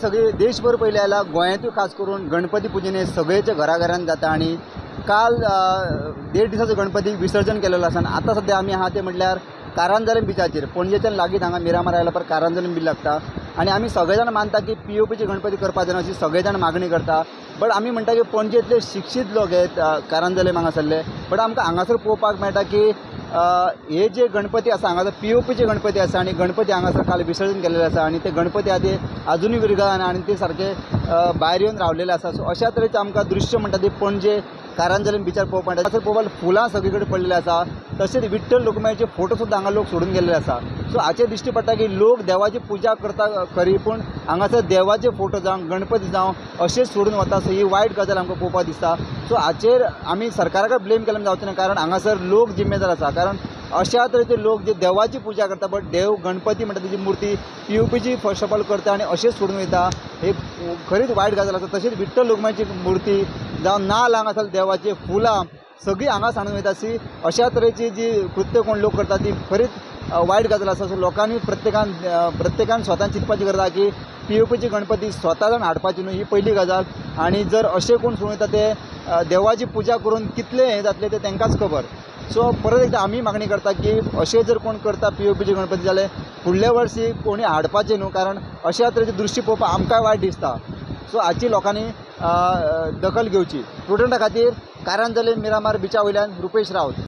सगळे देशभर पयले जाल्यार गोंयांतूय खास करून गणपती पुजेन हे सगळेच्या घराघरान जाता आनी काल 1.5 दिसाचो गणपती विसर्जन केलेलो आसा आनी आतां सद्या आमी आहा ते म्हटल्यार कारांजलीम बिचाचेर, पणजेच्यान लागींच हांगा मिरामार आयला पर कारांजलीम बीच लागता आनी आमी सगळे जाण मानता की पीओपीचे गणपती करपा जायना अशी सगळे जाण मागणी करता. बट आमी म्हणटा की पणजेंतले शिक्षीत लोक हे कारांजलीम हांगासरले, बट आमकां हांगासर पळोवपाक मेळटा की हे जे गणपती आसा हांगासर पीओपीचे गणपती आसा आनी गणपती हांगासर काल विसर्जन केलेले आसा आनी ते गणपती आदी आजुनूय विरगळना आनी ते सारके भायर येवन रावलेले आसा. सो अशा तरेचें आमकां दृश्य म्हणटा ते पणजे कारांजलीम बिचार पळोवपाक मेळटा. हांगासर पळोवपाक फुलां सगळी कडेन पडलेली आसा, तशेंच विठ्ठल रुक्माईचे फोटो सुद्दां हांगा लोक सोडून गेल्ले आसा. सो हाचेर दिश्टी पडटा की लोक देवाची पुजा करता खरी, पूण हांगासर देवाचे फोटो जावं गणपती जावं अशेंच सोडून वता. सो ही वायट गजाल आमकां पळोवपाक दिसता. सो हाचेर आमी सरकाराक ब्लेम केल्यार जावचें ना, कारण हांगासर लोक जिम्मेदार आसा. कारण अशा तरेचे लोक जे देवाची पुजा करता, बट देव गणपती म्हणटा तेजी मुर्ती पीओपीची फर्स्ट ऑफ ऑल करता आनी अशेंच सोडून वयता, हे खरीच वायट गजाल आसा. तशेंच विठ्ठल रुक्माईची मुर्ती जावं नाल्ल हांगासर देवाची फुलां सगळीं हांगा सांडून वयता. सी अशा तरेची जी कृत्य कोण लोक करता ती खरीच वायट गजाल आसा. सो लोकांनी प्रत्येकान स्वता चिंतपाची गरज आसा की पीओपीची गणपती स्वता जावन हाडपाची न्हू, ही पयली गजाल. आनी जर अशें कोण सोडून वयता ते देवाची पुजा करून कितलें हें जातलें तें तांकांच खबर. सो परत एकदां आमी मागणी करता की अशें जर कोण करता पीओपीची गणपती जाल्यार फुडल्या वर्सी कोणी हाडपाचें न्हू, कारण अशा तरेची दृश्य पळोवपाक आमकांय वायट दिसता. सो हाची लोकांनी दखल घेवची. प्रुडंटा खातीर कारांजली मिरामार बिचा वयल्यान रुपेश रावत.